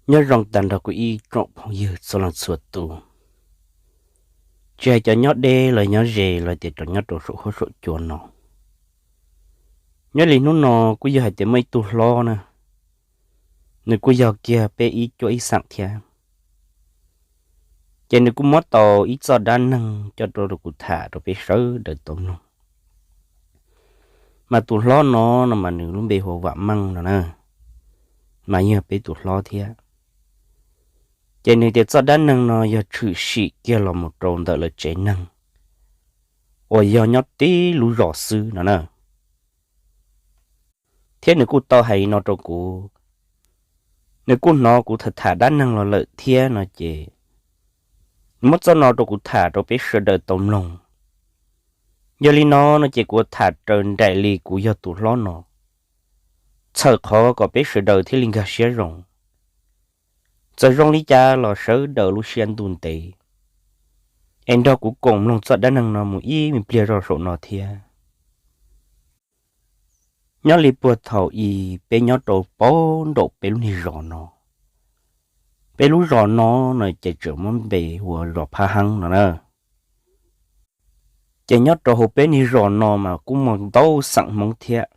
Nyob zoo tag nrho kuv ib tsoom phooj ywg txhua leej txhua tus, tsis hais cov nyob deb los nyob ze los tias cov nyob rau saum huab saum cua no. Nyob li hnub no kuj yog hais tias muaj ib tug hlob na, nws kuj yog kiag peb ib cuab ib xeem thiab. Ces nws kuj muab tau ib txoj dab neeg coj rau rau kuv tham rau peb sawv daws tau mloog. Mas tus hlob no no mas nws lub npe hu ua Vam Meej no na, mas yog peb tus hlob thiab. Ces nws tias txoj dab neeg no yog tshwm sim kiag los mus rau ntawm lawv tsev neeg uas yog nyob tib lub zos xwb no na. Thiab nws kuj tau hais no rau kuv, nws kuj hnov kuv tham tham dab neeg los lawm thiab no ces nws muab txoj no rau kuv tham rau peb sawv daws tau mloog. Yog li no no ces kuv tham raws nraim li kuv yog tus hlob no, txhawm qhov kom peb sawv daws thiaj li nkag siab zoo. Txawm zoo li cas los sawv daws lub siab ntuj ntev, es nrog kuv koom mloog txoj dab neeg no mus ib me pliag zoj saum no thiab. Nyob li puag thaum ub peb nyob rau puag nraum peb lub niag zos no, peb lub zos no no ces tseem muab npe hu ua zos Phab Heeb no na. Ces nyob rau hauv peb niag zos no mas kuj muaj ntau xeem Hmoob thiab,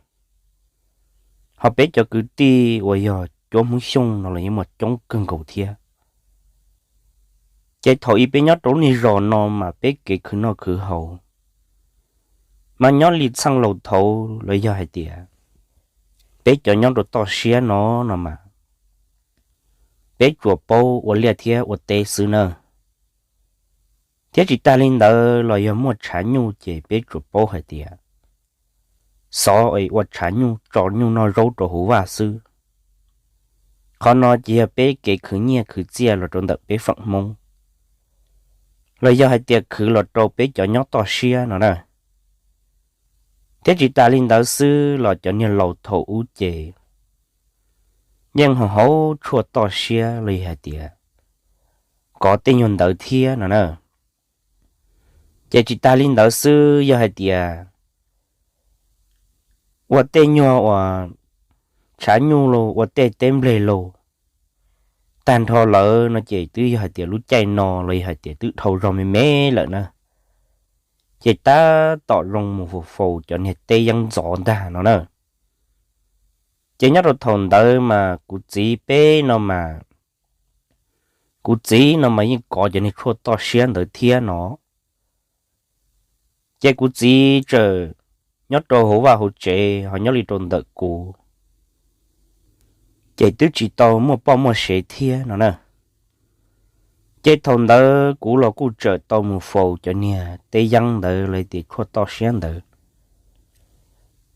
ho peb cov kwv tij uas yog cuab Hmoob Xyooj no los yeej muaj coob kawg nkaus thiab. Ces thaum ub peb nyob rau lub niag zos no mas peb kev khwv noj khwv haus mas nyob li txheej laus thaud los yog hais tias peb cov nyob rau toj siab no no mas peb tsuas paub ua liaj thiab ua teb xwb na. Thiab tsis tas li ntawd los yog muaj tshav nyuj ces peb tsuas paub hais tias xov es ua tshav nyuj tso nyuj noj zaub rau hauv vaj xwb. Qhov no ces yog peb kev khwv nyiaj khwv txiaj los rau ntawm peb feem Hmoob, los yog hais tias khwv los rau peb cov nyob toj siab no na. Thiab tsis tas li ntawd xwb los cov niag laus thaum ub ces yeej ho haus tshuaj toj siab los yog hais tias kov tej nyuag ntawd thiab no na. Ces tsis tas li ntawd xwb, yog hais tias ua tej nyuag uas tshav nyuj los ua tej teb nplej los tag nrho lawm no ces twb yog hais tias lub caij no los yog hais tias twb dhau zog me me lawm na, ces tab tom zoo mus faus faus cov niag teb yeeb ntxov ntag no na. Ces nyob rau thaum ntawd mas kuv txiv peb no mas, kuv txiv no mas yeej kov cov niag tshuaj toj siab ntawd thiab no. Ces kuv txiv tseem nyob rau hauv vaj hauv tsev ho nyob li rau ntawm kuv, ces twb tsis tau muaj poj muaj sev thiab no na. Ces thaum ntawd kuv los kuj tseem tau mus faus cov niag teb yeeb ntawd los tias tshuaj toj siab ntawd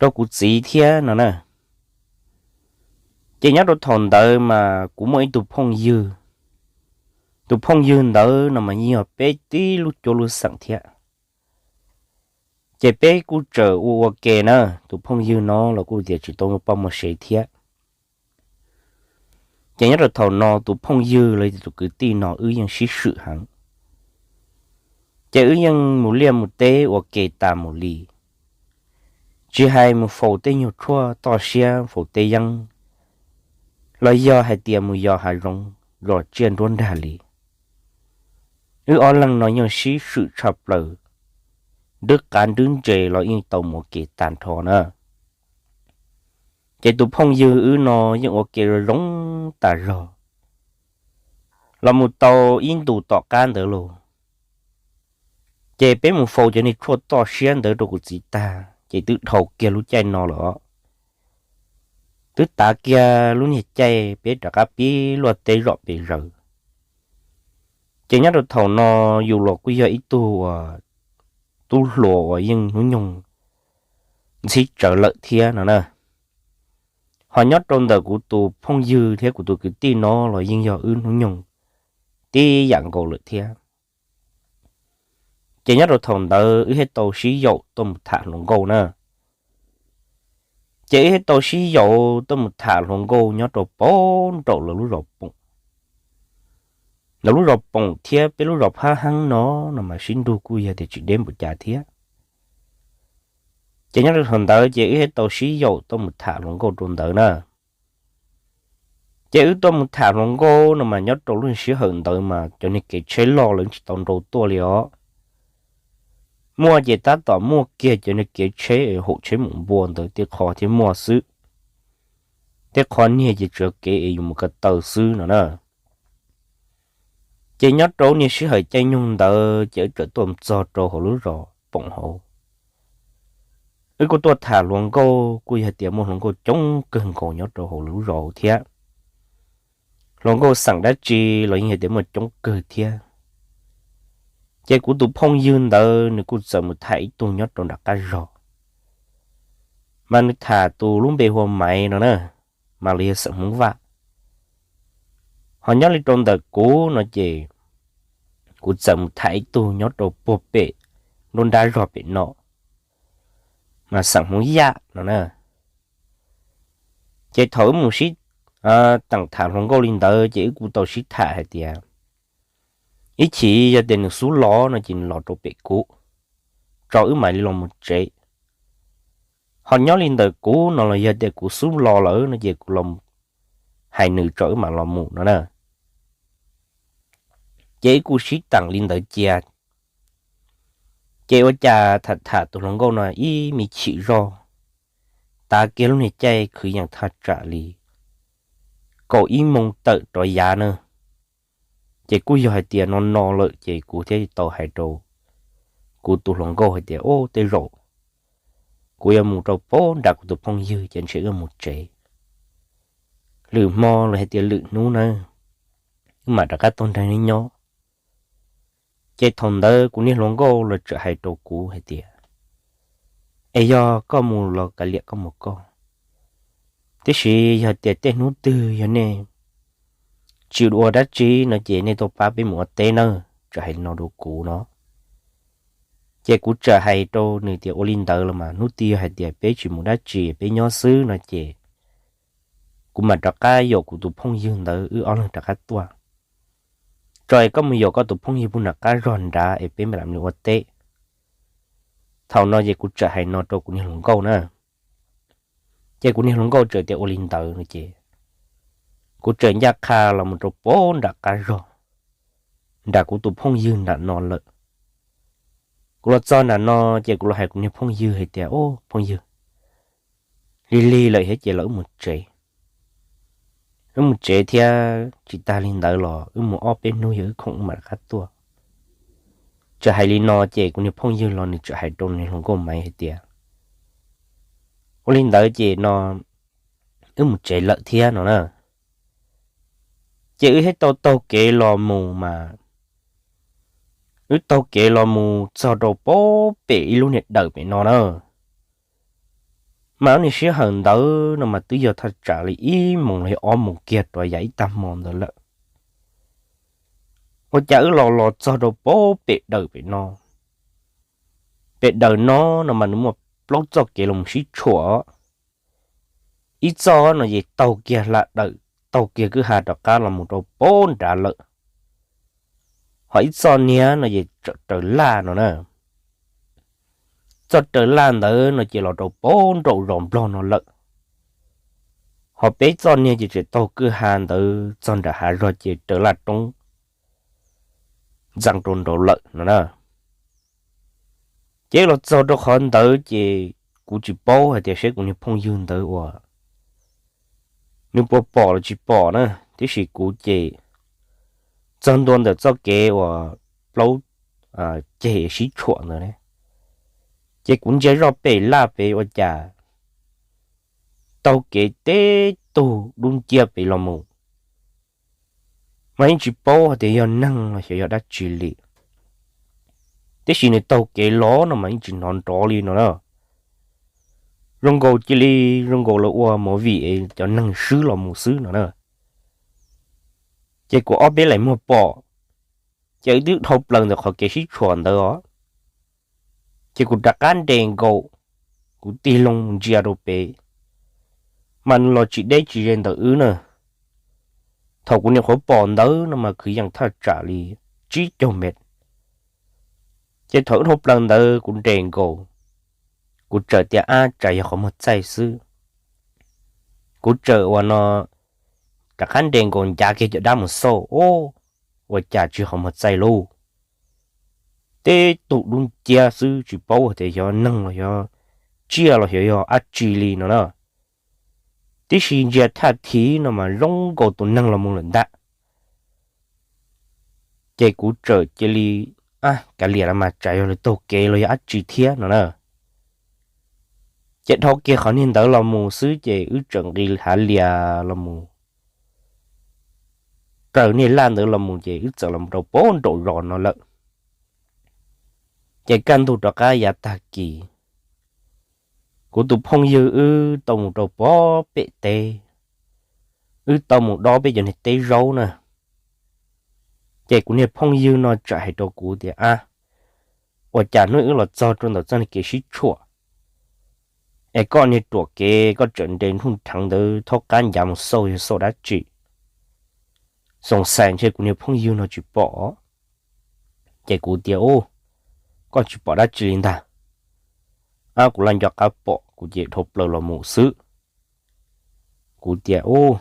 rau kuv txiv thiab no na. Ces nyob rau thaum ntawd mas kuv muaj ib tug phooj ywg, tus phooj ywg ntawd no mas yeej yog peb tib lub cuab lub xeem thiab. Ces peb kuj tseem ua ua ke na, tus phooj ywg no los kuj tias tsis tau muaj poj muaj sev thiab. Ces nyob rau thaum no tus phooj ywg los tus kwv tij no wb yeej sib swm heev. Ces wb yeej mus liaj mus teb ua ke tas mus li, tsis hais mus faus tej nyuag tshuaj toj siab faus teb yeeb, los yog hais tias mus yos hav zoov zos tsiaj nruab nrag li, wb ob leeg no yeej sib swm tshaj plaws, nrwb qav nrwb ntses los yeej tau mus ua ke tag nrho na. Ces tus phooj ywg wb no yeej ua ke zoo tas zog, los mus tau ib ntus tom qab ntawd los, ces peb mus faus cov niag tshuaj toj siab ntawd rau kuv txiv tag ces twb dhau kiag lub caij no lawm os. Twb tav kiag lub niag caij peb rov qab pib luaj teb zom pes zaws. Ces nyob rau thaum no yus los kuj yog ib tug uas tub hluas uas yeej hnub nyoog ntxhib tsawv lawm thiab no na. Ho nyob rau ntawm kuv tus phooj ywg thiab kuv tus kwv tij no los yeej yog wb hnub nyoog tib yam nkaus lawm thiab. Ces nyob rau thaum ntawd wb thiaj tau sib yaum tuaj mus tham hluas nkauj na. Ces wb thiaj tau sib yaum tuaj mus tham hluas nkauj nyob rau puag nraum lawv lub zos Poom. Lawv lub zos Poom thiab peb lub zos Phab Heeb no, no mas sib nrug kuj yog tias tsis deb npaum cas thiab. Ces nyob rau thaum ntawd ces wb thiaj tau sib yaum tuaj mus tham hluas nkauj rau ntawd na. Ces wb tuaj mus tham hluas nkauj no mas nyob rau lub sij hawm ntawd mas cov niag kev tsheb loj lawv tsis tau nrau tuaj li os. Muaj ces tab tom muaj kiag cov niag kev tsheb haum tsheb mus npua ntawd tej qho thiab muaj xwb. Tej qho niag ces tsuas kev es yus mus ko taw xwb no na. Ces nyob rau niag sij hawm caij nyoog ntawd ces wb txawm tuaj txog rau hauv lub zos Poom Hauv. Wb kuj tuaj tham hluas nkauj, kuj yog tias muaj hluas nkauj coob kawg nkaus nyob rau hauv lub zos thiab. Hluas nkauj xeem dab tsi los yeej yog tias muaj coob kawg thiab. Ces kuv tus phooj ywg ntawd nws kuj txawm mus tham ib tug nyob rau nram qab zog, mas nws tham tus lub npe hu ua Maiv no na, mas los yog xeem Hmoob Vaj. Ho nyob li rau ntawm kuv no ces kuv txawm mus tham ib tug nyob rau puag pem nruab nrab zog pem no, mas xeem Hmoob Yaj no na. Ces thaum wb mus sib teem tham hluas nkauj li ntawd ces wb kuj tau sib tham hais tias ib chim yog tias nws xub los no ces nws los rau pem kuv, tso wb mam li los mus tsev. Ho nyob li ntawm kuv no los yog tias kuv xub los lawm no ces kuv los hais nws tso wb mam los mus no na. Ces wb kuj sib teem li ntawd cia. Ces ua cas tham tham tus hluas nkauj no ib me chim zog, tav kiag lub niag caij kwv yees thaj tsam li kaum ib moos tawm rov yav na. Ces kuj yog hais tias no no lawm ces kuv thiaj tau hais rau kuv tus hluas nkauj hais tias, Ub, tej zaum kuv yuav mus rau puag nram kuv tus phooj ywg ces ntshe wb mus tsev. Lwm hmo los hais tias lwm hnub na, wb mam rov qab tuaj nrog neb nyob. Ces thaum ntawd kuv niag hluas nkauj los txawm hais rau kuv hais tias, Es yog koj mus los kav liam koj mus koj, tiam sis yog tias tej hnub twg yog nej tsis ua dab tsi no ces nej tuaj pab peb mus ua teb nawb, txawm hais li no rau kuv no. Ces kuv txawm hais rau nws tias, Ua li ntawd los mas hnub twg yog hais tias peb tsis mus dab tsi peb nyob xwb no ces kuv mam rov qab yaum kuv tus phooj ywg ntawd wb ob leeg rov qab tuaj. Tso es koj mus yaum koj tus phooj ywg puag nram qab zog nrad es peb mam li ua teb. Thaum no ces kuv txawm hais no rau kuv niag hluas nkauj na. Ces kuv niag hluas nkauj txawm tias ua li ntawd no ces kuv txawm ncaj qha los mus rau puag nram qab zog, nram kuv tus phooj ywg nram no lawm. Kuv los txog nram no ces kuv los hais kuv niag phooj ywg hais tias, Ub, phooj ywg, lig lig lawm thiab ces los wb mus tsev. Wb mus tsev thiab, tsis tas li ntawd los wb mus ob peb hnub yog wb khoom wb mam rov qab tuaj. Txawm hais li no ces kuv niag phooj ywg los nws txawm hais rau niag hluas nkauj Maiv hais tias, Ua li ntawd ces no wb mus tsev lawm thiab no na. Ces wb thiaj tau taug kev los mus mas, wb taug kev los mus txog rau puag pem ib lub niag dawm pem no na. Mas niag sij hawm ntawd no mas twb yog thaj tsam li ib moos los yog ob moos kiag rov yav ib tag hmo ntawd lawm. Ua cas wb los los txog rau puag pem dawm pem no. Pem dawm no no mas nws muaj plaub txoj kev los mus sib tshuam. Ib txoj no ces taug kiag hla dawm, taug kiag kwj ha rov qab los mus rau puag nrad lawm. Ho ib txoj niag no ces txawm raws laj no na. Txoj raws laj ntawd no ces los rau puag nraum zos nplog no lawm. Ho peb txoj niag ces tseem taug kwj ha ntawd txog nram hav zog ces raws laj roob ntxeev rau nraud lawm no na. Ces los txog rau qhov ntawd ces kuv tsis paub hais tias seb kuv niag phooj ywg ntawd uas nws puas pom los tsis pom na, tiam sis kuv ces txog ntua ntawm txoj kev uas plaub ceg sib tshuam ntawd ne, ces kuv ntsia zoj pem laj pem ua cas taug kev teb tug dub nciab pem los mus. Mas yeej tsis paub hais tias yog neeg los xyov yog dab tsi li, tiam sis nws taug kev los no mas yeej tsis hnov nrov li no na. Zoo nkaus cia li, zoo nkaus lawv ua movie cov neeg swb los mus xwb no na. Ces kuv ob peb laim muag pom, ces wb twb dhau plaws ntawm qhov kev sib tshuam ntawd os. Ces kuv rov qab nres nkaus, kuv tig loo ntsia rau pem, mas nws los tsis deb tsis ze ntawm wb na. Thaum kuv nyuam qhuav pom ntawd no mas kwv yees thaj tsam li tsib caug mev. Ces thaum wb dhau plaws ntawd kuv nres nkaus, kuv txawm tias ab tsam yog qhov muag txaij xwb. Kuv txawm ua no rov qab nres nkaus ncav kiag cov dab mus xauj, ua cas tsis haus muag txaij lauj. Teb tus dub nciab xwb, tsis paub tias yog neeg los yog tsiaj los yog dab tsi li no na. Tiam sis ntsia thaj thiv no mas zoo nkaus tus neeg los mus lawm ntag. Ces kuv txawm cia li, a, kav liam los mas tsam yog lawv taug kev los yog dab tsi thiab no na. Ces dhau kiag qhov niag ntawd los mus xwb ces wb txawm nqis hav lias los mus, raws niag laj ntawd los mus ces wb txawm los rau pem nraum zos no lawm. Ces kaj ntug rov qab yav tag kis, kuv tus phooj ywg wb tau mus rau pem teb, wb tau mus dob peb cov niag teb zaub na. Ces kuv niag phooj ywg no txawm hais rau kuv tias, a, ua cas hnub wb los txog rau ntawm txoj niag kev sib tshuam es koj niag ruam kev koj txawm nres nruj nrheev ntawd thaub qab ncav mus xauj yog xauj dab tsi? Xoom xais ntshe kuv niag phooj ywg no tsis pom. Ces kuv tias, u, koj tsis pom dab tsi li ntag. A, kuv los nco qab pom, kuv ces dhau plaws los mus xwb. Kuv tias, u,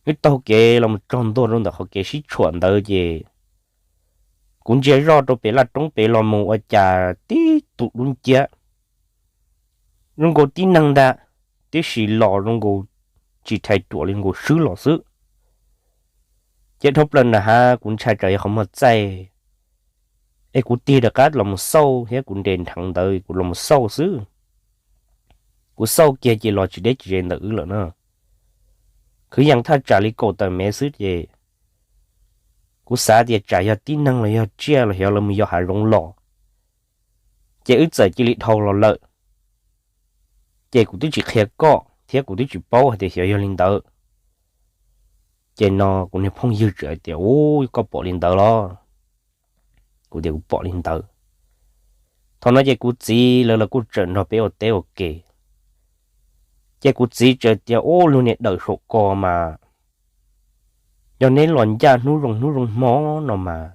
wb taug kev los mus txog ntua rau ntawm qhov kev sib tshuam ntawd ces kuv ntsia zoj rau pem laj roob pem los mus ua cas tib tug dub nciab zoo nkaus tib neeg ntag, tiam sis los zoo nkaus tsis rhais ruam li, zoo nkaus swb los xwb. Ces dhau plaws nram hav kuv ntshai tsam yog qhov muag txaij es kuv tig rov qab los mus xauj thiab kuv nres nrheev ntawd kuv los mus xauj xwb. Kuv xauj kiag ces los tsis deb tsis ze ntawm wb lawm na. Kwv yees thaj tsam li kaum tawm mev xwb ces kuv xav tias tsam yog tib neeg los yog tsiaj los xyov lawv mus yos hav zoov los, ces wb txawm cia li dhau los lawm. Ces kuv twb tsis qhia koj thiab kuv twb tsis paub hais tias xyov yog li ntawd. Ces no kuv niag phooj ywg txawm hais tias, u, koj pom li ntawd los? Kuv tias kuv pom li ntawd. Thaum no ces kuv txiv lawv los kuj txawm nrog peb ua teb ua ke. Ces kuv txiv txawm tias, u, luag niag dawm saum ko mas yog neb los ncaj hnub zoo hnub zoo hmo no mas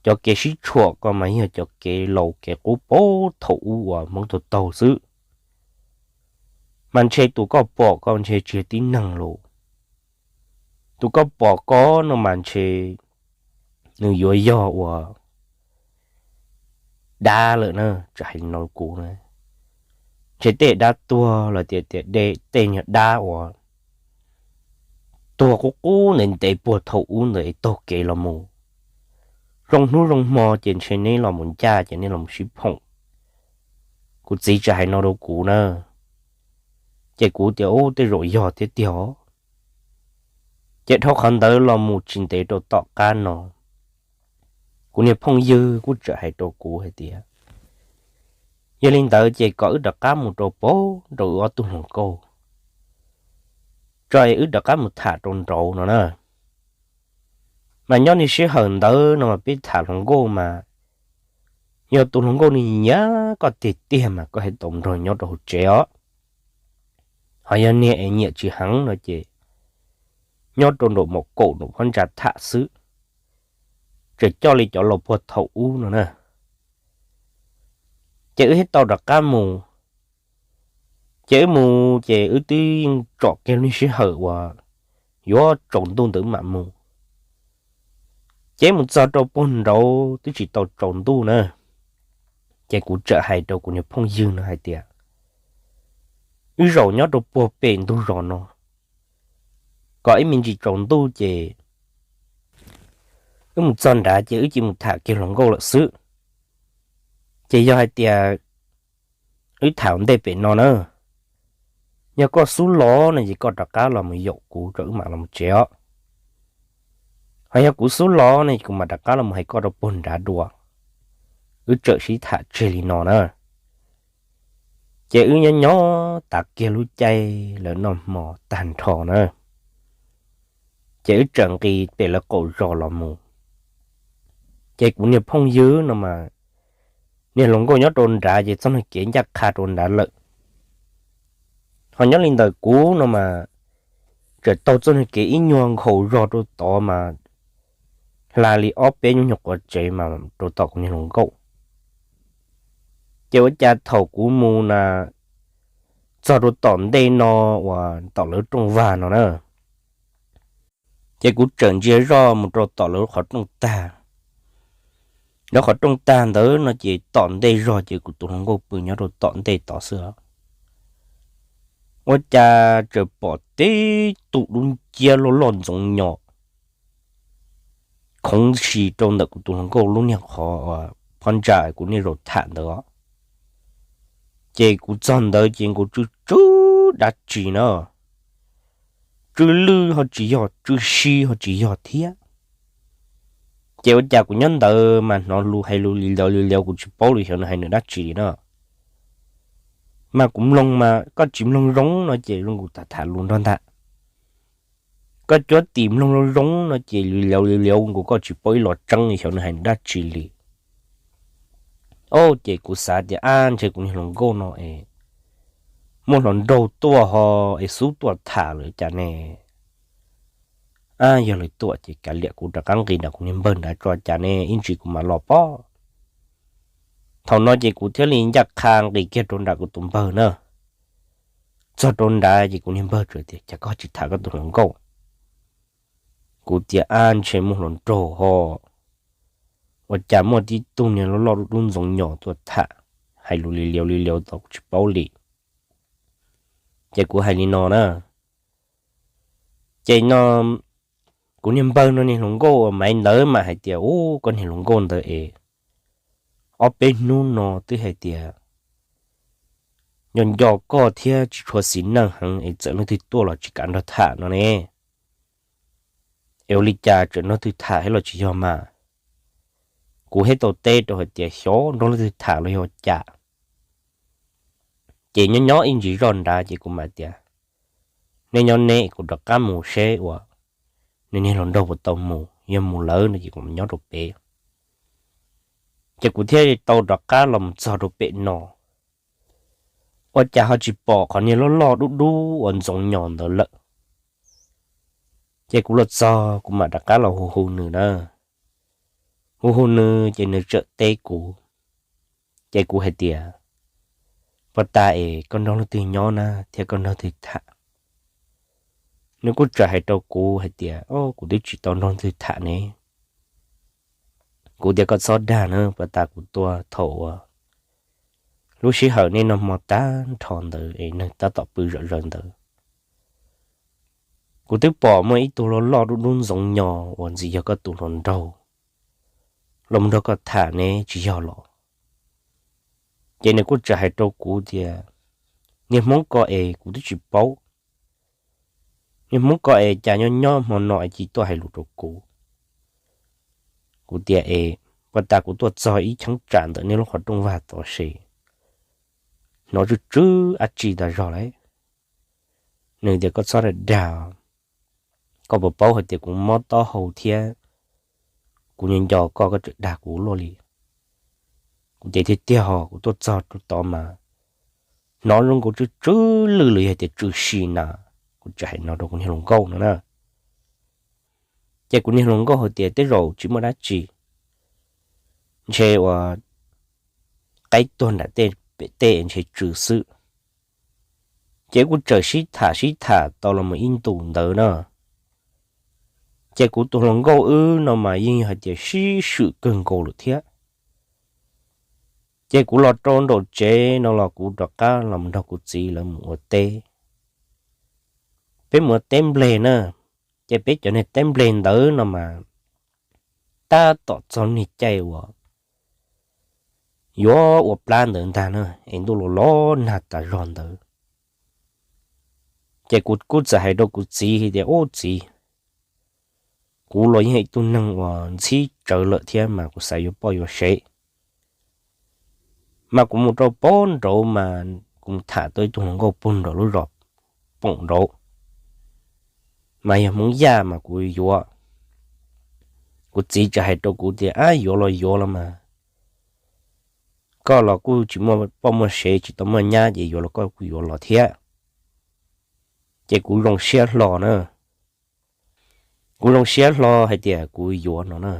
cov kev sib tshuam ko mas yog cov kev laus kev qub puag thaum ub uas Hmoob taug taug xwb. Mas ntshe tus koj pom ko ntshe tsis yog tib neeg los. Tus koj pom ko no mas ntshe nws yuav yog ua dab lawm na, txawm hais li no rau kuv na. Ntshe tej dab tuag los tias tias tej nyuag dab uas tuag qub qub ntev ntev puag thaum ub ntawd es taug kev los mus zoo hnub zoo hmo ces ntshe neb los mus ncaj ces neb los mus sib phoom. Kuv txiv txawm hais no rau kuv na. Ces kuv tias, u, tej zaum yog thiab tiag. Ces dhau qhov ntawd los mus tsis ntev rau tom qab no, kuv niag phooj ywg kuj txawm hais rau kuv hais tias, yog li ntawd ces kom wb rov qab mus rau pem nraud wb ob tug hluas nkauj, tso es wb rov qab mus tham rau nraud no na. Mas nyob niag sij hawm ntawd no mas peb tham hluas nkauj mas yog tus hluas nkauj nws nyiam koj tiag tiag mas koj thiaj tau nrog nyob rau hauv tsev os. Ho yog niag es nyiam tsis heev no ces nyob rau nraum maum kaum nraum phab ntsa tham xwb, tseem coj li cov laus puag thaum ub no na. Ces wb thiaj tau rov qab mus. Ces wb mus ces wb twb yeej tsom kiag lub niag sij hawm uas yuav tsaus ntuj ntawd mam mus. Ces mus txog rau puag nraud twb tsis tau tsaus ntuj na. Ces kuv txawm hais rau kuv niag phooj ywg no hais tias, wb zaum nyob rau puag pem ntug zos no, kom ib me ntsis tsaus ntuj ces wb mus txog nrad ces wb cia mus tham kiag hluas nkauj lawm xwb. Ces yog hais tias wb tham ua ntej pem no na, yog koj xub los no ces koj rov qab los mus yaum kuv rau wb mam los tsev os. Ho yog kuv xub los no ces kuv mam rov qab los mus hais koj rau puag nrad dua. Wb txawm sib tham tseg li no na. Ces wb nyob nyob tas kiag lub caij lawv noj hmo tag nrho na, ces wb txawm nqis pem lawv qaum zos los mus. Ces kuv niag phooj ywg no mas niag hluas nkauj nyob rau nrad ces txoj niag kev ncaj qha rau nrad lawm. Ho nyob li ntawm kuv no mas txawm taug txoj niag kev ib nyuag nkhaus zog rau tod mas hla li ob peb nyuag nyuag quav tsev mas rau tom kuv niag hluas nkauj. Ces ua cas thaum kuv mus na, txog rau tom ntej no uas tom lawv rooj vag no na. Ces kuv txawm ntsia zoj mus rau tom lawv qhov rooj tag. Lawv qhov rooj tag ntawd no ces tom ntej zog ces kuv tus hluas nkauj pw nyob rau tom ntej tod xwb. Ua cas txawm pom tib tug dub nciab loj loj ntxoov nyos khoov si rau ntawm kuv tus hluas nkauj lub niag qhov phab ntsa kuv niaj zaus tham ntawd. Ces kuv txog ntawd ces nkaus tsw tsw dab tsi na, tsw lwj ho tsis yog, tsw si ho tsis yog thiab. Ces ua cas kuv nyob ntawd mas hnov lus hais lus li laus li laus, kuv tsis paub li xyov nws hais nws dab tsi li na. Mas kuv mloog mas koj tsis mloog zoo no ces zoo nkaus tham tham lus nrog ntag. Koj cuab tim mloog zoo zoo no ces li laus li laus nkaus koj tsis paub ib los tseeb li xyov nws hais nws dab tsi li. Au, ces kuv xav tias ab ntshe kuv niag hluas nkauj no es muaj hluas nraug tuaj ho es xub tuaj tham lawm cas ne. Ab yog lawv tuaj ces kav liam kuv rov qab nqis nram kuv niag npawg nrad tso cas ne ib ntsis kuv mam los pob. Thaum no ces kuv thiaj li ncaj qha nqis kiag rau nram kuv tus npawg na. Txog rau nrad ces kuv niag npawg txawm tias cas koj tsis tham koj tus hluas nkauj. Kuv tias ab ntshe muaj hluas nraug ho, ua cas muaj tib tug niag loj loj dub dub ntxoov nyos tuaj tham, hais lus li laus li laus tau kuv tsis paub li. Ces kuv hais li no na, ces no kuv niag npawg no niag hluas nkauj uas maiv ntawd mas hais tias ub koj niag hluas nkauj ntawd es ob peb hnub no twb hais tias nco nco koj thiab tsis tshua xis neej heev es txawm leej twg tuaj los tsis kam nrog tham no ne. Es ua li cas tseem nrog leej twg tham thiab los tsis yog mas? Kuv thiaj tau teb rau hais tias xyov nrog leej twg tham los yog cas. Ces nyob nyob ib ntsis zoj nrad ces kuv mam tias nej nyob neb kuv rov qab mus seb uas nws niag hluas nraug puas tau mus, yog mus lawm no ces kuv mam nyob rau pem. Ces kuv thiaj li tau rov qab los mus txog rau pem no, ua cas ho tsis pom qhov niag loj loj dub dub uas ntxoov nyos ntawd lawm. Ces kuv los txog kuv mam rov qab los hu hu nws na. Hu hu nws ces nws txawm teb kuv. Ces kuv hais tias puas tas es koj nrog leej twg nyob na thiab koj nrog leej twg tham? Nws kuj txawm hais rau kuv hais tias o kuv twb tsis tau nrog leej twg tham ne. Kuv tias koj txhob dag na, puas tas kuv tua thaum uas lub sij hawm nej noj hmo tag nrho ntawd es neeg tab tom pw zom zaws ntawd, kuv twb pom muaj ib tug loj loj dub dub ntxoov nyos uas ntxim yog koj tus hluas nraug los mus nrog koj tham ne tsis yog los? Ces nws kuj txawm hais rau kuv tias niag hmoob ko es kuv twb tsis paub, niag hmoob ko es cas nyob nyob hmo no es cia tuaj hais lus rau kuv. Kuv tias es puas tas kuv tuaj txog ib cheeb tsam ntawm nej lub qhov rooj vag tod se hnov tsw tsw dab tsi tas zog lawm. Nws tias koj txhob dag dag, koj puas paub hais tias kuv mob taub hau thiab kuv nco nco koj, koj tseem dag kuv luaj li. Kuv tias tiag tiag ho, kuv tuaj txog rau tod mas hnov zoo nkaus tsw tsw lwj los yog tias tsw si na. Kuv txawm hais no rau kuv niag hluas nkauj no na. Ces kuv niag hluas nkauj hais tias tej zaum tsis muaj dab tsi, ntshe uas qaib tuag nram tej pem tej ntshe tsw xwb. Ces kuj txawm sib tham sib tham tau los mus ib ntus ntawd na. Ces kuv tus hluas nkauj wb no mas yeej yog hais tias sib swm kawg nkaus lawm thiab. Ces kuv los rau nraum tsev no los kuv rov qab los nrog kuv txiv lawv mus ua teb. Peb mus ua teb nplej na, ces peb cov niag teb nplej ntawd no mas tab tom txog niag caij uas yuav ua plab ntawd ntag na, es ntuj los los nag tas zog ntawd. Ces kuv kuj txawm hais rau kuv txiv hais tias ub txiv, kuv los yeej ib tug neeg uas ntxhib tsawv lawm thiab mas kuv xav yuav poj yuav sev. Mas kuv mus rau pob nraud mas kuv mus tham tau ib tug hluas nkauj puag nraum lub zos poom nraud, mas yog Hmoob Yaj mas kuv yuav. Kuv txiv txawm hais rau kuv tias ab yuav los yuav los mas, koj los kuj tsis muaj poj muaj sev tsis tau muaj nyab ces yuav los koj kuj yuav los thiab. Ces kuv zoo siab hlo na, kuv zoo siab hlo hais tias kuv yuav no na.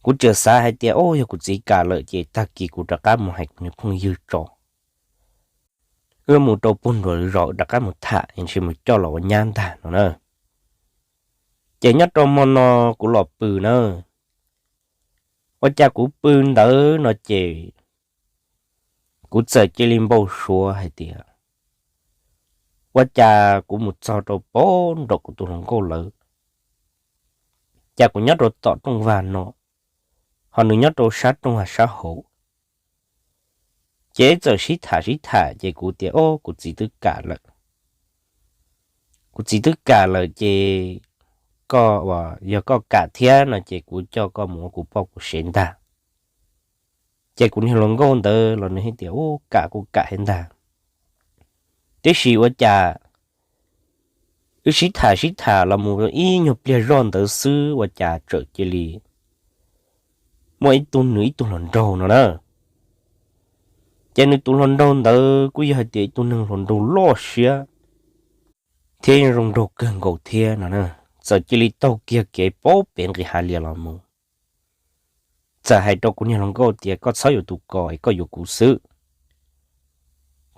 Kuv txawm xav hais tias o yog kuv txiv kam lawm ces tag kis kuv rov qab mus hais kuv niag phooj ywg tso. wb mus rau puag nraum zos rov qab mus tham es ntshe mus coj los ua nyab ntag no na. Ces nyob rau hmo no kuv los pw na, ua cas kuv pw ntawd no ces kuv txawm cia li npau suav hais tias ua cas kuv mus txog rau puag nraum kuv tus hluas nkauj lawv, cas kuv nyob rau tom rooj vag no, ho nws nyob rau sab rooj vag sab hauv. Ces txawm sib tham sib tham ces kuv tias, o, kuv txiv twb kam lawm. Kuv txiv twb kam lawm ces koj, yog koj kam thiab no ces kuv coj koj mus ua kuv poj kuv sev ntag. Ces kuv niag hluas nkauj ntawd los nws hais tias, u, kam kuj kam thiab ntag. Tiam sis ua cas wb sib tham sib tham los mus ib nyuag pliag zoj ntawd xwb ua cas txawm cia li muaj ib tug nws ib tug hluas nraug no na. Ces nws tus hluas nraug ntawd kuj yog hais tias ib tug neeg hluas nraug loj siab thiab zoo nraug kawg nkaus thiab no na. Txawm cia li taug kiag kev puag pem nqis hav lias los mus, txawm hais rau kuv niag hluas nkauj tias, koj txhob yuav tus ko es koj yuav kuv xwb.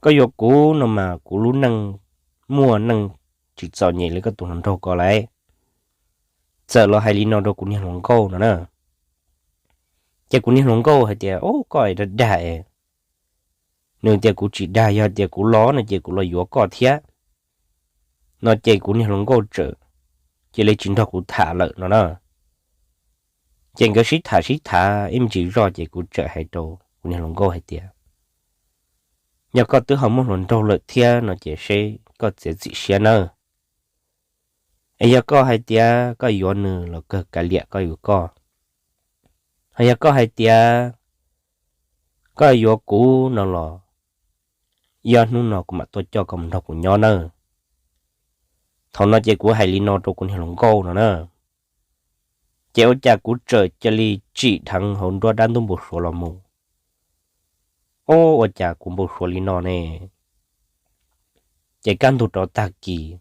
Koj yuav kuv no mas kuv lub neej muaj neej tsis txom nyem li koj tus hluas nraug ko lawm. Txawm los hais li no rau kuv niag hluas nkauj no na. Ces kuv niag hluas nkauj hais tias, o, koj es dag dag es. Nws tias kuv tsis dag, yog tias kuv los no ces kuv los yuav koj thiab no ces kuv niag hluas nkauj txawm cia li tsis nrog kuv tham lawm no na. Ces nkawd sib tham sib tham ib me ntsis zoj ces kuv txawm hais rau kuv niag hluas nkauj hais tias, yog koj twb ho muaj hluas nraug lawm thiab no ces seb koj txiav txim siab nawb. Es yog koj hais tias koj yuav nws los kawg kav liam koj yuav koj, ho yog koj hais tias koj yuav kuv no los yog hnub no kuv mam tuaj coj koj mus nrog kuv nyob nawb. Thaum no ces kuv hais li no rau kuv niag hluas nkauj no na. Ces ua cas kuv txawm cia li tsim dheev hauv nruab dab ntub npau suav los mus. O, ua cas kuv npau suav li no ne? Ces kaj ntug rov tag kis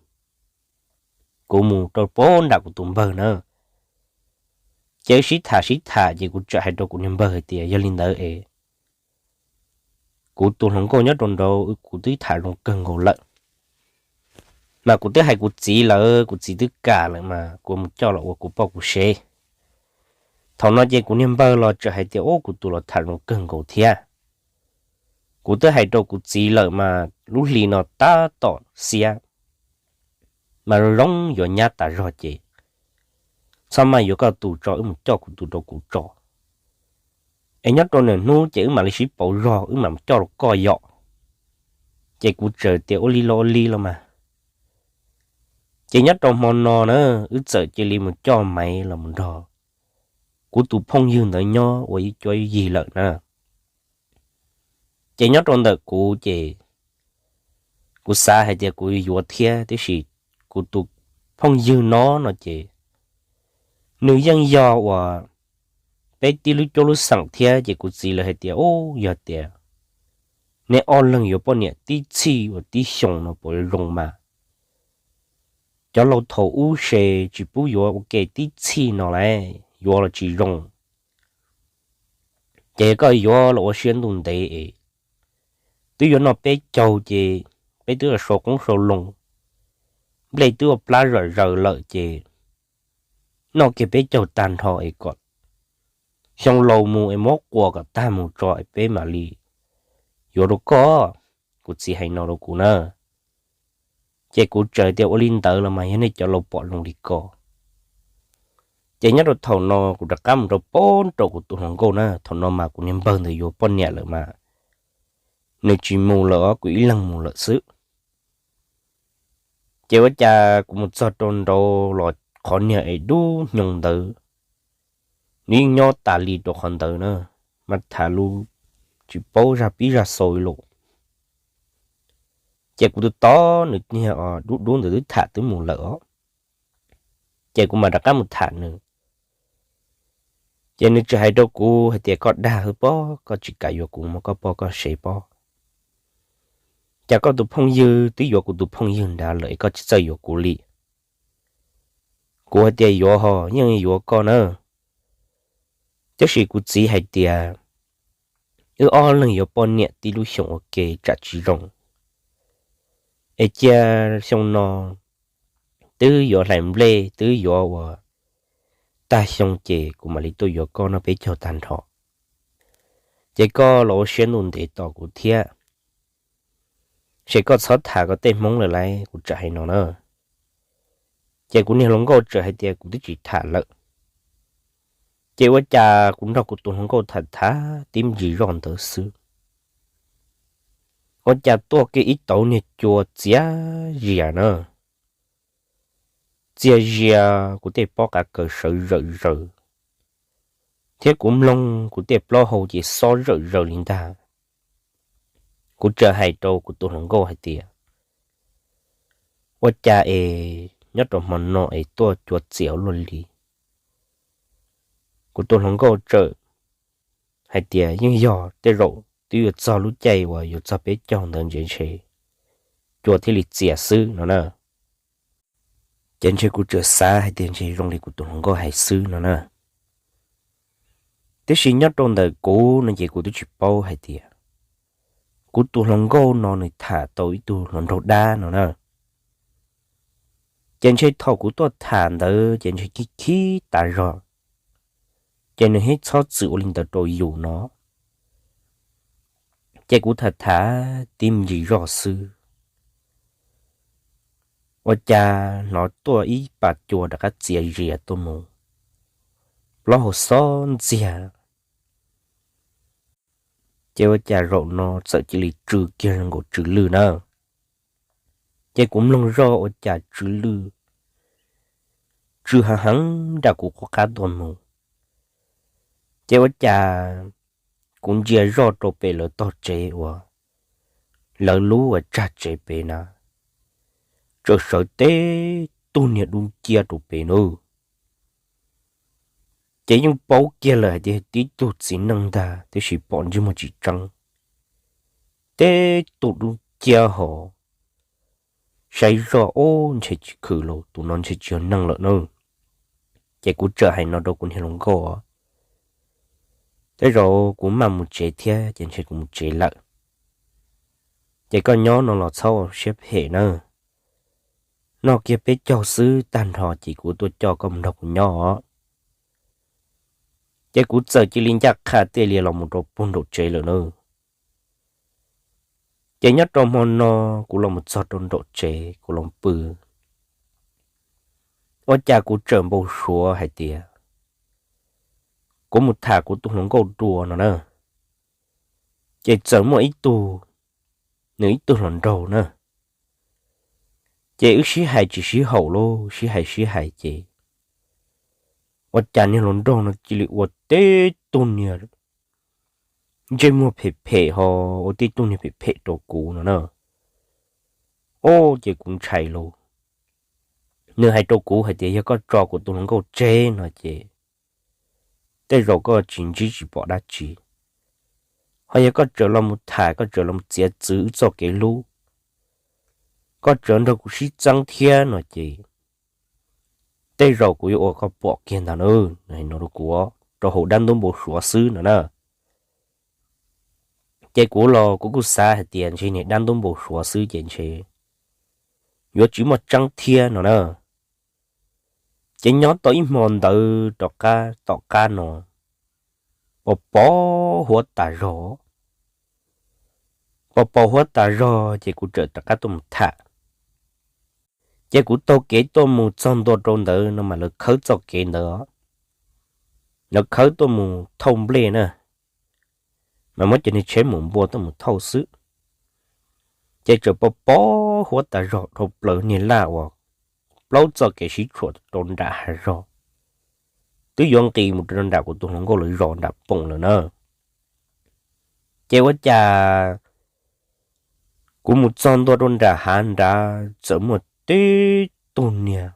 kuv mus rau puag nram kuv tus npawg na. Ces wb sib tham sib tham ces kuv txawm hais rau kuv niag npawg hais tias, yog li ntawd es kuv tus hluas nkauj nyob rau nraud kuv twb tham zoo kawg nkaus lawm, mas kuv twb hais kuv txiv lawm, kuv txiv twb kam lawm mas kuv mus coj los ua kuv poj kuv sev. Thaum no ces kuv niag npawg los txawm hais tias, ub, kuv tus los tham zoo kawg nkaus thiab. Kuv twb hais rau kuv txiv lawm mas lub hli no tab tom xiab, mas zoo yuav nyab tas zog ces txhob mas yuav koj tus tso, wb mus coj kuv tus rau kuv tso, es nyob rau nram hnub ces wb mam li sib pauv zog wb mam coj los koj yom. Ces kuv txawm tias ua li los ua li los mas. Ces nyob rau hmo no na, wb txawm cia li mus coj Maiv los mus nrog kuv tus phooj ywg ntawd nyob ua ib cuab ib yig lawm na. Ces nyob rau ntawm kuv ces kuv xav hais tias kuv yuav thiab, tiam sis kuv tus phooj ywg no no ces nws yeej yog uas peb tib lub cuab lub xeem thiab, ces kuv txiv lawv hais tias, ub, yog tias nej ob leeg yuav poj niam tib txhij uas tib xyoos no puas zoo mas. Cov laus thaum ub se tsis pub yuav ua ke tib txhij no las, yuav los tsis zoo. Ces koj yuav los ua siab ntuj ntev es twb yuav noj peb caug ces peb twb sau qoob sau loo, nplej twb ua plab zom zaws lawm ces noj kiag peb caug tag nrho es kom xyoo laus mus es muab quas kom tag mus tso es peb mam li yuav rau koj. Kuv txiv hais no rau kuv na. Ces kuv txawm tias ua li ntawd los mas yog nej cov laus pom zoo li ko. Ces nyob rau thaum no kuv rov qab mus rau puag nraum kuv tus hluas nkauj na, thaum no mas kuv niag npawg ntawd yuav poj niam lawm mas nws tsis mus lawm os, kuv ib leeg mus lawm xwb. Ces ua cas kuv mus txog rau nraud los qhov niag es dub hnyoo ntawd nws yeej nyob tas li rau qhov ntawd na, mas tham lus tsis paub zaj pib zaj xaus li lawm. Ces kuv tus tod nws niag dub dub ntawd twb tham twb mus lawm os. Ces kuv mam rov qab mus tham nws. Ces nws txawm hais rau kuv hais tias, koj dag hwb pob, koj tsis kam yuav kuv mus koj poj koj sev pob. Cas koj tus phooj ywg twb yuav kuv tus phooj ywg nrad lawm es koj tsis txawj yuav kuv li? Kuv hais tias, yuav ho, yeej yuav koj na. Tab sis kuv txiv hais tias wb ob leeg yuav poj niam tib lub xyoos ua ke tsam tsis zoo. Es cia xyoo no twb yuav hlais nplej twb yuav ua tag xyoo ces kuv mam li tuaj yuav koj noj peb caug tag nrho. Ces koj los ua siab ntuj ntev tos kuv thiab, ces koj txhob tham koj tej hmoob lawm lauj, kuv txawm hais no na. Ces kuv niag hluas nkauj txawm hais tias kuv twb tsis tham lawm. Ces ua cas kuv nrog kuv tus hluas nkauj tham tham tib ntsis zoj ntawd xwb, ua cas tuaj kiag ib tauv niag cua txias zias na. Txias zias kuv tej pob qav kaws sawv zawm zaws, thiab kuv mloog kuv tej plaub hau ces xob zawm zaws li ntag. Kuv txawm hais rau kuv tus hluas nkauj hais tias, ua cas es nyob rau hmo no es tuaj cua txias ua luaj li? Kuv tus hluas nkauj txawm hais tias yeej yog tej zaum twb yuav txog lub caij uas yuav txog peb caug ntawd ntshe ntshe cua thiaj li txias xwb no na. Ces ntshe kuv txawm xav hais tias ntshe zoo li kuv tus hluas nkauj hais xwb no na. Tiam sis nyob rau ntawm kuv no ces kuv twb tsis paub hais tias kuv tus hluas nkauj no nws tham tau ib tug hluas nraug dab no na. Ces ntshe thaum kuv tuaj tham ntawd ces ntshe khib khib tas zog, ces nws thiaj txhob txwm ua li ntawd rau yus no. Ces kuv tham tham tib me ntsis zoj xwb, ua cas hnov tuaj ib pas cua rov qab txias zias tuaj mus, plaub hau xob ntxiag. Ces ua cas zaum no txawm cia li tsw kiag zoo nkaus tsw lwj na. Ces kuv mloog zoj ua cas tsw lwj, tsw heev heev nram kuv qub qab tuaj mus. Ces ua cas kuv ntsia zoj rau pem lawv tog tsev uas lawv lub uas tsag tsev pem na, txawm sawv tib tug niag dub nciab rau pem nawb. Ces yeej paub kiag lawm hais tias tib tug txiv neej ntag, tiam sis pom ntsej muag tsis tseeb, tib tug dub nciab hos. Saib zoj ub ntshe tsis khwm los tus no ntshe tsis yog neeg lawm na. Ces kuv txawm hais no rau kuv niag hluas nkauj, tej zaum kuv mam mus tsev thiab ces ntshe kuv mus tsev lawm. Ces koj nyob no los txhob ua siab phem nawb. Noj kiag peb caug xwb tag nrho ces kuv tuaj coj koj mus nrog kuv nyob os. Ces kuv txawm cia li ncaj qha tiaj li los mus rau puag nraum tsev lawm na. Ces nyob rau hmo no kuv los mus txog rau nraum tsev kuv los pw, ua cas kuv txawm npau suav hais tias kuv mus tham kuv tus hluas nkauj dua no na. Ces txawm muaj ib tug, nws ib tug hluas nraug na. Ces wb sib hais tsis sib haum lauj, sib hais sib hais ces ua cas niag hluas nraug no cia li ua tib tug niag ntsej muag phem phem ho ua tib tug niag phem phem rau kuv no na. Ub, ces kuv ntshai lauj. Nws hais rau kuv hais tias yog koj tso kuv tus hluas nkauj tseg no ces tej zaum koj tsis ntsib tsis pom dab tsi. Ho yog koj tseem los mus tham, koj tseem los mus txiav txwv wb txoj kev hlub, koj tseem nrog kuv sib txeeb thiab no ces tej zaum kuv yuav ua koj pom kiag ntag na. Nws hais no rau kuv rau hauv dab ntub npau suav xwb no na. Ces kuv los kuv kuj xav hais tias ntshe niag dab ntub npau suav xwb ces ntshe yuav tsis muaj tseeb thiab no na. Ces nyob tau ib hmo ntawd rov qab tom qab no, pos pos huab tas zog, pos pos huab tas zog ces kuv txawm rov qab tuaj mus tham. Ces kuv taug kev tuaj mus txog ntua rau ntawd no mas lawv khawb txoj kev ntawd, lawv khawb tuaj mus thauj nplej na, mas muab cov niag tsheb mus npua tuaj mus thauj xwb. Ces txawm pos pos huab tas zog dhau plaws niag laj uas plaub txoj kev sib tshuam rau nram hav zog, twb yuav nqis mus rau nram kuv tus hluas nkauj lawv zos nram poom lawm na. Ces ua cas kuv mus txog ntua rau nram hav nrad txawm muaj tib tug niag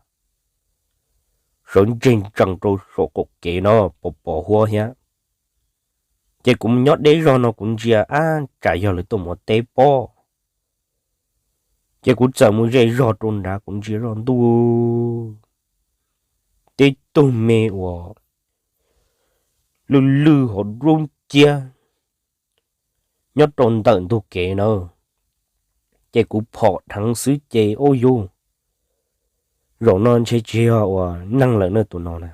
sawv ntseg ntsees rau saum qaum kev no, pos pos huab thiab. Ces kuv mus nyob deb zog no kuv ntsia ab tsam yog lawv tuaj mus ua teb pob. Ces kuv txawm mus ze zog rau nrad kuv ntsia zoj ntuj, tib tug me uas lwj lwj hauv dub nciab nyob rau ntawm ntug kev na. Ces kuv phom dheev xwb ces ub yuj, zaum no ntshe tsis yog ua neeg lawm ne tus no na.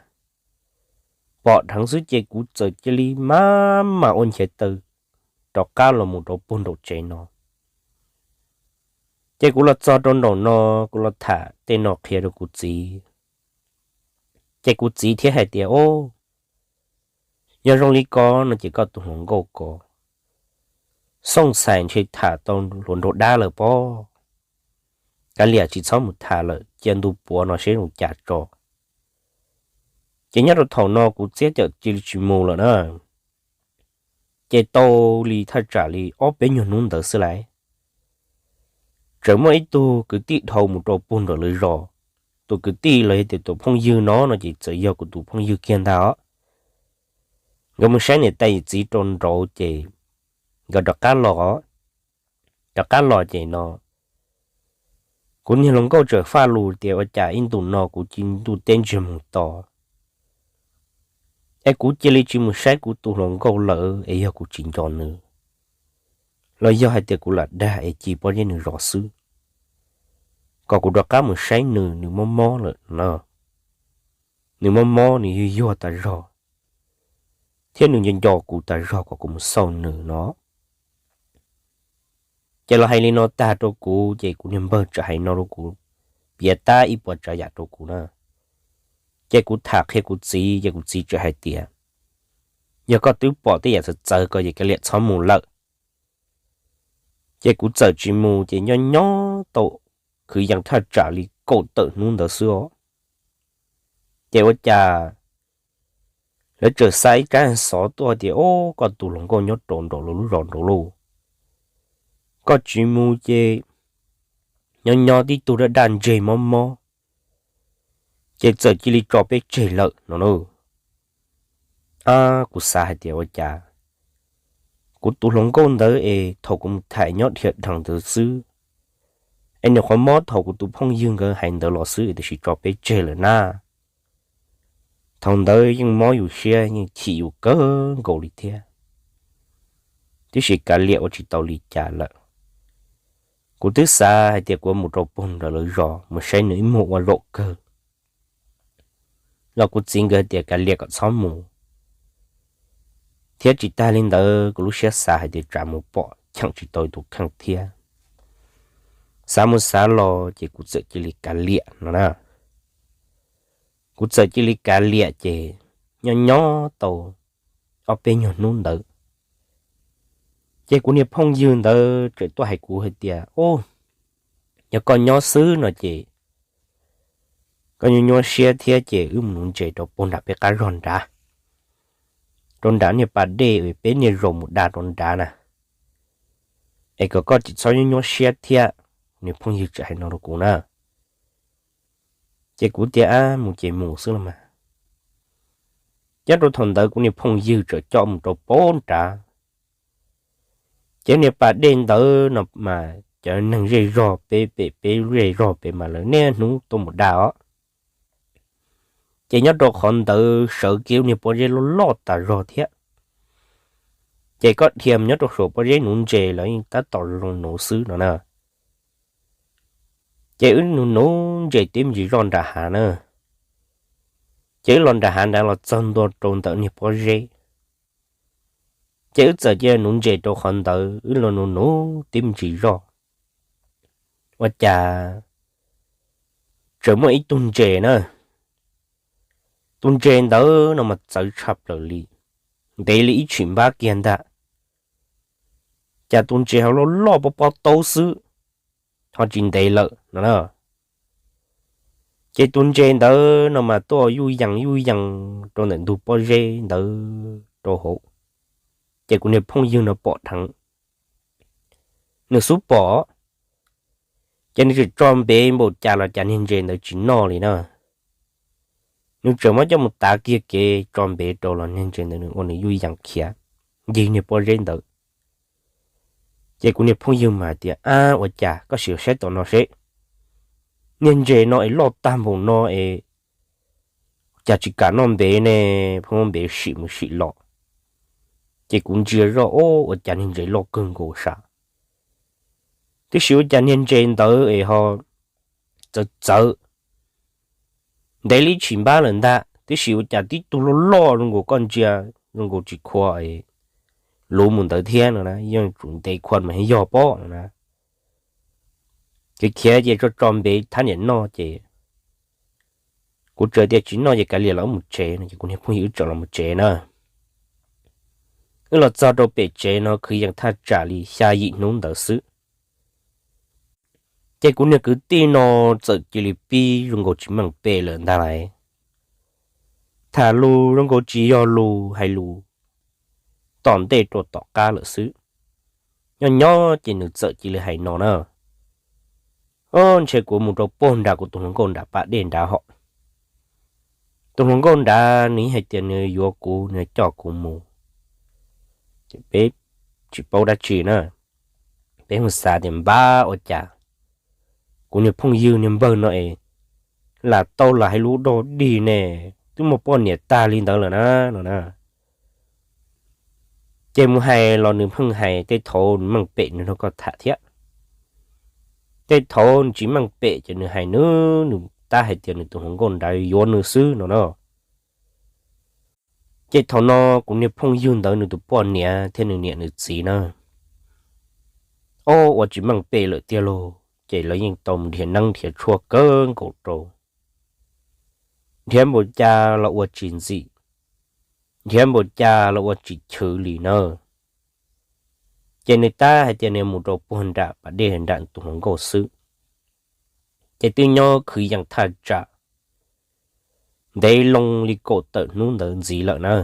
Phom dheev xwb ces kuv txawm cia li maj mam ua nchav taw rov qab los mus rau puag nraum tsev no. Ces kuv los txog rau nraum no, kuv los tham tej no qhia rau kuv txiv. Ces kuv txiv thiaj hais tias, Ob, yog zoo li ko no ces koj tus hluas nkauj ko xooj xais ntshe tham tau hluas nraug dab lawm pob. Kav liam tsis txhob mus tham lawm, cia ntu puav no seb zoo cas tso. Ces nyob rau thaum no kuv txiab cawm cia li tsis mus lawm na. Ces tau li thaj tsam li ob peb nyuag hnub ntawd xwb lais, tseem muaj ib tug kwv tij dhau mus rau puag nram lawv zos. Tus kwv tij los yog tias tus phooj ywg no no ces txawm yog kuv tus phooj ywg kiag ntag os. Nkawd mus saib niam tais yawm txiv rau nraud ces nkawd rov qab los. Rov qab los ces no kuv niag hluas nkauj txawm faj lus tias, Ua cas ib ntus no kuv cia ntuj teb ntsiag moos to es kuv cia li tsis mus saib kuv tus hluas nkauj lawm es yog kuv tsis nco nws, los yog hais tias kuv lam dag es ci pob zeb nws zov xwb. Kom kuv rov qab mus saib nws, nws mob mob lawm no. Nws mob mob, nws yuag yuag tas zog, thiab nws nco nco kuv tas zog, kom kuv mus xauj nws no. Ces los hais li no tag rau kuv ces kuv niag npawg txawm hais no rau kuv, piav tab ib puas tsav yam rau kuv na. Ces kuv tham qhia kuv txiv ces kuv txiv txawm hais tias, Yog koj twb pom tej yam txawv txawv ko ces kav liam txhob mus lawm. Ces kuv txawm tsis mus ces nyob nyob tau kwv yees thaj tsam li kaum tawm hnub ntawd xwb os. Ces ua cas lawv txawm xa ib tsab xov tuaj tias, Ob, koj tus hluas nkauj nyob rau nraum lub zos nraud lauj, koj tsis mus ces nyob nyob tib tug daj daj ntseg mob mob, ces txawm cia li tso peb tseg lawm no na. Ab, kuv xav hais tias ua cas kuv tus hluas nkauj ntawd es thaum kuv mus tham nyob dhia dheev ntawd xwb, es nws qhov mob thaum kuv tus phooj ywg nkawd hais ntawd los xwb es tiam sis tso peb tseg lawm na. Thaum ntawd yeej mob yus siab yeej chim yus kawg nkaus li thiab, tiam sis kav liam ua tsis tau li cas lawm. Kuv twb xav hais tias kuv mus rau puag nram lawv zos mus saib nws ib muag ua zaum kawg, los kuv txiv nkawd tias kav liam kom txhob mus, thiab tsis tag li ntawd kuv lub siab xav hais tias tsam mus pom cheem tsis tau tus kheej thiab. Xav mus xav los ces kuv txawm cia li kav liam no na. Kuv txawm cia li kav liam ces nyob nyob tau ob peb nyuag hnub ntawd, ces kuv niag phooj ywg ntawd txawm tuaj hais kuv hais tias, Ub, yog koj nyob xwb no ces koj nyuaj nyuaj siab thiab ces wb mus nuv ntses rau puag nram peb qab zog nrad, rau nram niag pas dej uas peb niaj zaus mus da rau nrad na, es kom koj tsis txhob nyuaj nyuaj siab thiab. Kuv niag phooj ywg txawm hais no rau kuv na. Ces kuv tias, Ab, mus ces mus xwb los mas. Nyob rau thaum ntawd kuv niag phooj ywg txawm coj mus rau puag nrad. Ces niag pas dej ntawd no mas cov neeg zej zog peb pem peb zej zog pem mas lawv niaj hnub tuaj mus da os. Ces nyob rau qhov ntawd sawv kiag lub niag pob zeb loj loj tas zog thiab. Ces koj dhia mus nyob rau saum pob zeb nuv ntses los yeej tab tom zoo nuv xwb no na. Ces wb nuv nuv ntses tib me ntsis zoj nram hav na. Ces wb los nram hav nrad los txog ntua rau ntawm niag pob zeb. Ces wb txawm cia nuv ntses rau qhov ntawd, wb los nuv nuv tib me ntsis zoj. Ua cas tseem muaj ib tug ntses na. Tus ntses ntawd no mas txawv tshaj plaws li, ntev li ib tshim npab kiag ntag. Cas tus ntses ho loj loj pob pob taub xwb, ho tsis ntev lawm no na. Ces tus ntses ntawd no mas tuaj yuj yees yuj yees rau ntawm ntug pob zeb ntawd rau hauv. Ces kuv niag phooj ywg no pom dheev, nws xub pom, ces nws tseem tso npev npaum cas los cas niag ntses ntawd tsis noj li na. Nws tseem muab coj mus tav kiag kev tso npev rau los niag ntses ntawd nws ua nws yuj yees khiav ncig niag pob zeb ntawd. Ces kuv niag phooj ywg mas hais tias, Ab, ua cas koj sim saib tom no seb, niag ntses no es loj tag npaum no es cas tsis kam noj npev ne, pheej muab npev sim mus sim los. Ces kuv ntsia zoj, Ub, ua cas niag ntses loj kawg nkaus sav. Tib si ua cas niag ntses ntawd es ho txawv txawv ntev li tsis npab lawm ntag, tib si ua cas tib tug loj loj zoo nkaus koj ntsia zoo nkaus tsis khua luv mus ntawd thiab no na, yeej tsum ntev khua mas yog pob no na. Khiav khiav ces tso tso npe thab niam noj ces kuv txawm tias tsis noj ces kav liam los wb mus tsev no ces kuv niag phooj ywg wb txawm los mus tsev na. Wb los txog rau pem tsev no kwv yees thaj tsam li xya yim hnub ntawd xwb, ces kuv niag kwv tij no txawm cia li pib zoo nkaus tsis meej pem lawm ntag lauj. Tham lus zoo nkaus tsis yog lus, hais lus tom ntej rau tom qab lawm xwb. Nyob nyob ces nws txawm cia li hais no na, o, ntshe kuv mus rau puag nram kuv tus hluas nkauj nram pas dej nrad hos. Tus hluas nkauj nrad nws hais tias nws yuav kuv, nws coj kuv mus, ces peb tsis paub dab tsi na. Peb mus xav tias npab ua cas kuv niag phooj ywg niag npawg no es lam tau los hais lus dog dig ne, twb muaj poj niam tag li ntawd lawm na no na. Ces mus hais los nws pheej hais tej thaud nws meej pem nws nrog koj tham thiab, tej thaud nws tsis meej pem ces nws hais nws, nws tab hais tias nws tus hluas nkauj nrad yuav nws xwb no na. Ces thaum no kuv niag phooj ywg ntawd nws tus poj niam thiab nws niam nws txiv na, ob ua tsis meej pem lawm tiag lauj, ces lawv yeej tau nrhiav neeb nrhiav tshuaj kawg nkaus rau, nrhiav npaum cas los ua tsis ntxim, nrhiav npaum cas los ua tsis chwv li na. Ces nws tab hais tias nws mus rau puag nram pas dej nram tus hluas nkauj xwb, ces twb nyob khwv yees thaj tsam ntev loo li kaum tawm hnub ntawd ntxiv lawm na.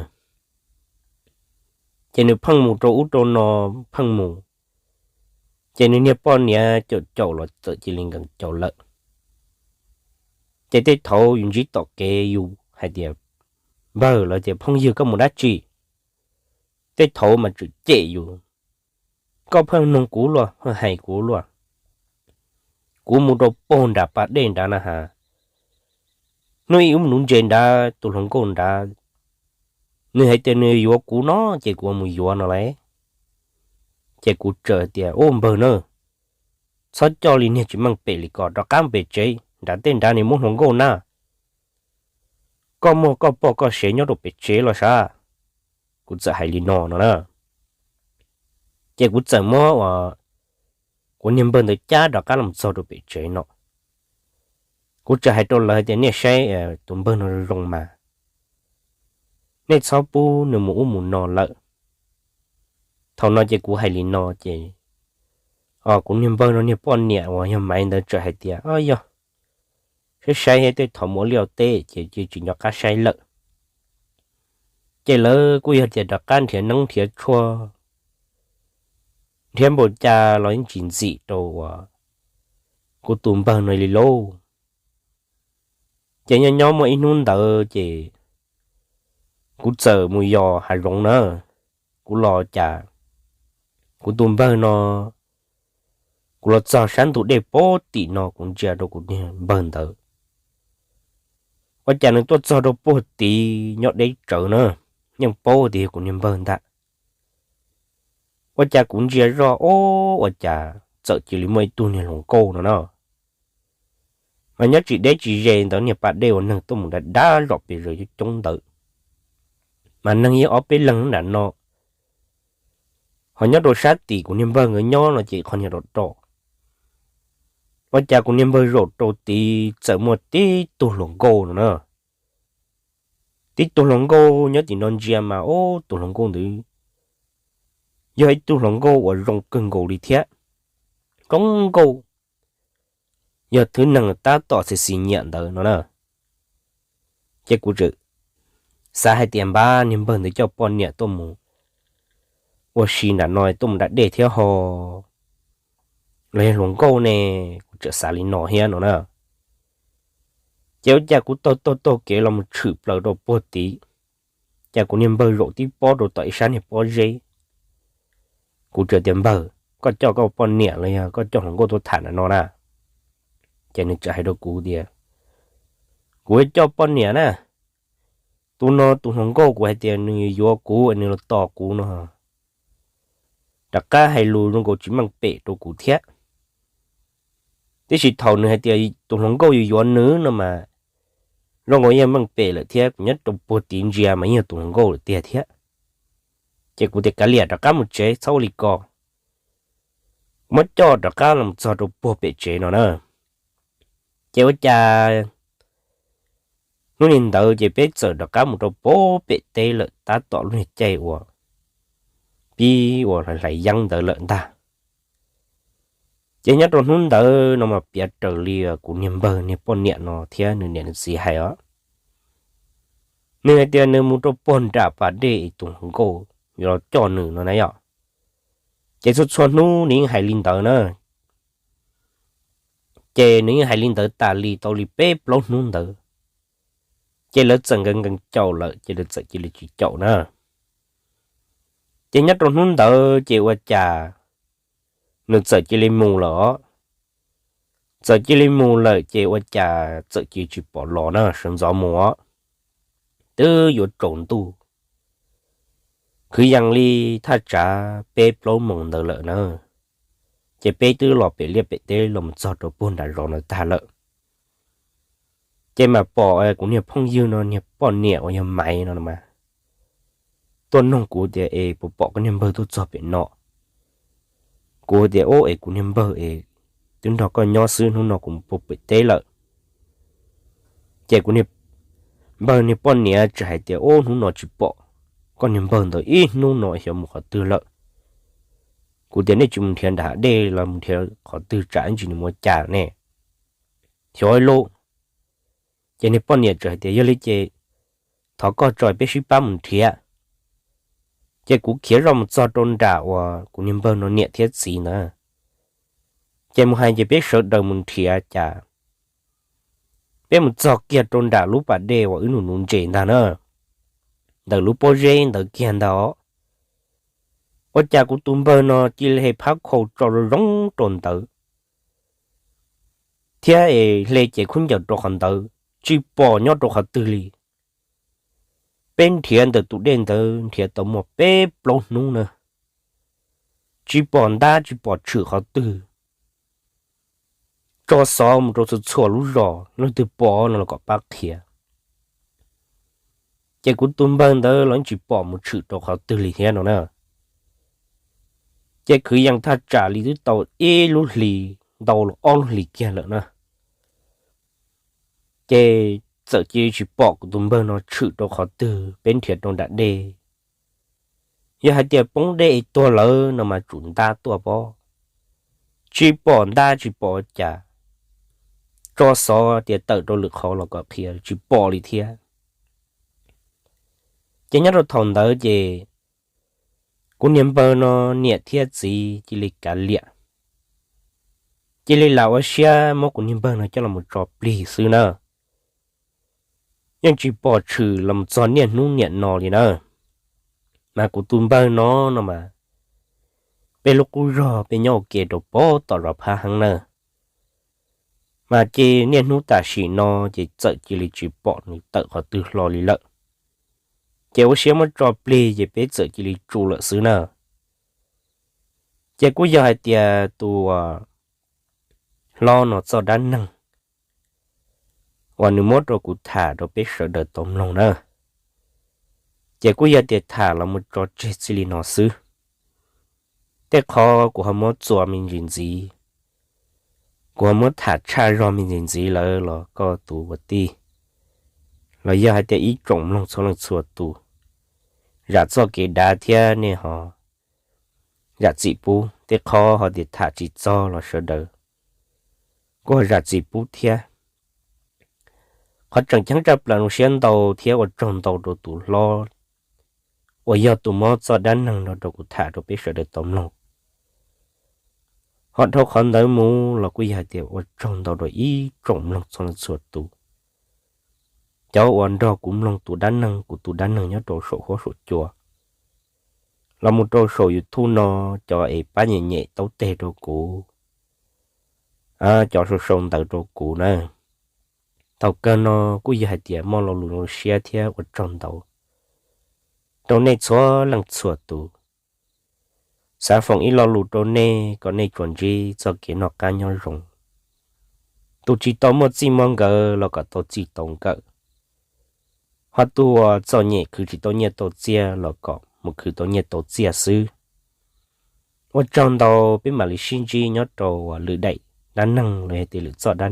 Ces nws pheej mus rau ub rau no, pheej mus, ces nws niag poj niam caum caum los txawm cia li nkees caus lawm. Ces tej thaud yus ntsib tom kev yus hais tias npawg, lawv tias phooj ywg koj mus dab tsi, tej thaud mas tseem cem yus, koj pheej noog kuv luaj, pheej hais kuv luaj. Kuv mus rau puag nram pas dej nrad na has, hnub ib wb mus nuv ntses nrad tus hluas nkauj nrad, nws hais tias nws yuav kuv no, ces kuv mus yuav no lauj. Ces kuv txawm tias, u, npawg na, txhob coj li niag tsis meej pem li ko, rov qab mus pem tsev, nrad tej nrad nws muab hluas nkauj na, koj muaj koj poj koj sev nyob rau pem tsev los sav. Kuv txawm hais li no no na. Ces kuv txawm muab uas kuv niag npawg ntawd cab rov qab los txog rau pem tsev no. Kuv txawm hais rau lawv hais tias nej saib tus npawg no zoo mas, nej txhob pub nws mus ub mus no lawm. Thaum no ces kuv hais li no ces kuv niag npawg no niag poj niam uas yog Maiv ntawd txawm hais tias, o, yog, saib saib thiab, tej thaum mus ua liaj ua teb ces tsis nco qab saib lawm. Ces lawv kuj yog tias rov qab nrhiav neeb nrhiav tshuaj, nrhiav npaum cas los yeej tsis ntxim rau uas kuv tus npawg no li lauj. Ces nyob nyob muaj ib hnub ntawd ces kuv txawm mus yos hav zoov na. Kuv los cas kuv tus npawg no, kuv los txog sab ntug dej puag tim no kuv ntsia rau kuv niag npawg ntawd, ua cas nws tuaj txog rau puag tid nyob deb tsawv na, yeej paub tias yog kuv niag npawg ntag. Ua cas kuv ntsia zoj, o, ua cas txawm cia li muaj ib tug niag hluas nkauj no na. Mas nyob tsis deb tsis ze ntawd niag pas dej uas neeg tuaj mus dab dab zom pes zaws coob coob ntawd, mas neeg yeej ob peb leeg nram no. Ho nyob rau sab tim kuv niag npawg nkawd nyob no ces qhov niag rau rau. Ua cas kuv niag npawg zaum rau tid txawm muaj tib tug hluas nkauj no na. Tib tug hluas nkauj nyob tim no ntsia mas, o, tus hluas nkauj ntawd yog ib tug hluas nkauj uas zoo kawg nkaus li thiab, zoo nkauj, yog thwv neeg tab tom xis xis nyiam ntawd no na. Ces kuv txawm xav hais tias npab niag npawg ntawd coj poj niam tuaj mus ua si nram no tuaj mus da dej thiab ho los yog hluas nkauj ne, kuv txawm xav li no thiab no na. Ces ua cas kuv taug taug taug kev los mus tshwm plaws rau puag tid, cas kuv niag npawg zaum tib pob rau tom ib sab niag pob zeb. Kuv txawm tias npawg, koj coj koj poj niam los yog koj coj hluas nkauj tuaj tham nram no na? Ces nws txawm hais rau kuv tias kuv yuav coj poj niam na. Tus no tus hluas nkauj kuv hais tias nws yuav kuv nws los tos kuv no, rov qab hais lus zoo nkaus tsis meej pem rau kuv thiab. Tiam sis thaum nws hais tias tus hluas nkauj yuav yuav nws no mas, zoo nkaus yeej meej pem lawm thiab, kuv nyob rau puag tim ntsia mas yeej yog tus hluas nkauj lawm tiag thiab. Ces kuv tias kav liam rov qab mus tsev txhob ua li ko, muab coj rov qab los txog rau puag pem tsev no na. Ces ua cas hnub ntawd ces peb txawm rov qab mus rau puag pem teb lawm tab tom lub niag caij uas pib uas hlais yeeb ntawd lawm ntag. Ces nyob rau hnub ntawd no mas piav raws li kuv niag npawg niag poj niam no thiab nws niam nws txiv hais os, nws hais tias nws mus rau puag nram pas dej es tus hluas nkauj yuav los coj nws no na yom. Ces txhua txhua hnub nws yeej hais li ntawd na. Ces nws yeej hais li ntawd tas li tau li peb plaub hnub ntawd, ces lawv txawm nkees nkees caum lawm ces lawv txawm cia li tsis caum na. Ces nyob rau hnub ntawd ces ua cas nws txawm cia li mus lawm os. Txawm cia li mus lawm ces ua cas txawm cia li tsis pom los na, sawv ntxov mus os, twb yuav tsaus ntuj, kwv yees li thaj tsam peb plaub moos ntawd lawm na. Ces peb twb los pem liaj pem teb los mus txog rau puag nram zos ntawd tag lawm. Ces mam pom kuv niag phooj ywg no niag poj niam uas yog Maiv no mas tuaj noog kuv tias es puas pom koj niag npawg tuaj txog pem no. Kuv tias ub es kuv niag npawg es twb nrog koj nyob xwb, hnub no kuv mus puag pem teb lawm. Ces kuv niag npawg niag poj niam txawm hais tias ub hnub no tsis pom koj niag npawg ntawd ib hnub no xyov mus qhov twg lawm. Kuv tias nej tsis mus nrhiav nram hav dej los mus nrhiav qhov twg tsam ib ntsis nws mus ua cas ne, xyov ib lub. Ces niag poj niam txawm hais tias yog li ces thov koj tso peb sib pab mus nrhiav. Ces kuv khiav zoj mus txog rau nram uas kuv niag npawg no niam thiab txiv ntawd, ces mus hais ces peb sawv daws mus nrhiav cas peb mus txog kiag rau nram lub pas dej uas wb nus nuv ntses ntag na, ntawm lub pob zeb ntawd kiag ntag os. Ua cas kuv tus npawg no cia li he phab khau tso zoo zoo rau ntawd thiab es hle cev khaub ncaws rau qhov ntawd, tsis pom nyob rau qhov twg li. Peb nrhiav ntawm tus dej ntawd nrhiav tau muaj peb plaub hnub na, tsis pom ntab tsis pom tshwm qhov twg. Tso xov mus rau txhua txhua lub zos, leej twg pom no los kom pab qhia. Ces kuv tus npawg ntawd los tsis pom mus tshwm rau qhov twg li thiab no na. Ces kwv yees thaj tsam li twb tau ib lub hlis ntau los ob lub hlis kiag lawm na. Ces txawm cia li tsis pom kuv tus npawg no tshwm rau qhov twg, peb nrhiav rau nram dej. Yog hais tias poob dej es tuag lawm no mas tsum ntab tuaj pob. Tsis pom ntab tsis pom ua cas, tso xov tias tawm rau lwm qhov los kom qhia tsis pom li thiab. Ces nyob rau thaum ntawd ces kuv niag npawg no niam thiab txiv cia li kav liam, cia li lam ua siab muab kuv niag npawg no coj los mus tso plig xwb na. Yeej tsis pom tshwm los mus txog niaj hnub niam no li na. Mas kuv tus npawg no no mas peb lub qub zog peb nyob ua ke rau pem tom zos Phab Heeb na. Mas ces niaj hnub tam sim no ces txawm cia li tsis pom nws tawm qhov twg hlo li lawm. Ces ua siab muab tso plig ces peb txawm cia li tsu lawm xwb na. Ces kuj yog hais tias tus hlob no txoj dab neeg uas nws muab rau kuv tham rau peb sawv daws tau mloog na. Ces kuj yog tias tham los mus tso tseg txij li no xwb. Tej qhov kuv ho muab txuas me ntsis ntxiv, kuv ho muab tham tshaj zog me ntsis ntxiv lawm los koj tus ua tij, los yog hais tias ib tsoom mloog txhua leej txhua tus, zam txoj kev dav thiab nej ho zam txim pub. Tej qhov ho tias tham tsis txog los sawv daws kuj ho zam txim pub thiab. Qhov tseem ceeb tshaj plaws zoo siab ntau thiab ua tsaug ntau rau tus hlob uas yog tus muab txoj dab neeg no rau kuv tham rau peb sawv daws tau mloog. Ho dhau qhov ntawd mus los kuj yog hais tias ua tsaug ntau rau ib tsoom mloog txhua leej txhua tus, cov uas nrog kuv mloog tus dab neeg, kuv tus dab neeg nyob rau saum huab saum cua, los mus rau saum YouTube no, cov es pab nyem nyem taub teg rau kuv, cov sau sau ntawv rau kuv na. Thaum kawg no kuj yog hais tias muaj lo lus zoo siab thiab ua tsaug ntau rau nej txhua leej txhua tus. Xav foom ib lo lus rau nej kom nej tsuas ntsib txoj kev noj qab nyob zoo. Tus tsis tau muaj txij muaj nkawm los kom tau txij tau nkawm, ho tus uas txom nyem khwv tsis tau nyiaj tau txiaj los kom mus khwv tau nyiaj tau txiaj xwb. Ua tsaug ntau, peb mam li sib ntsib nyob rau lwm daim dab neeg los yog tias lwm txoj dab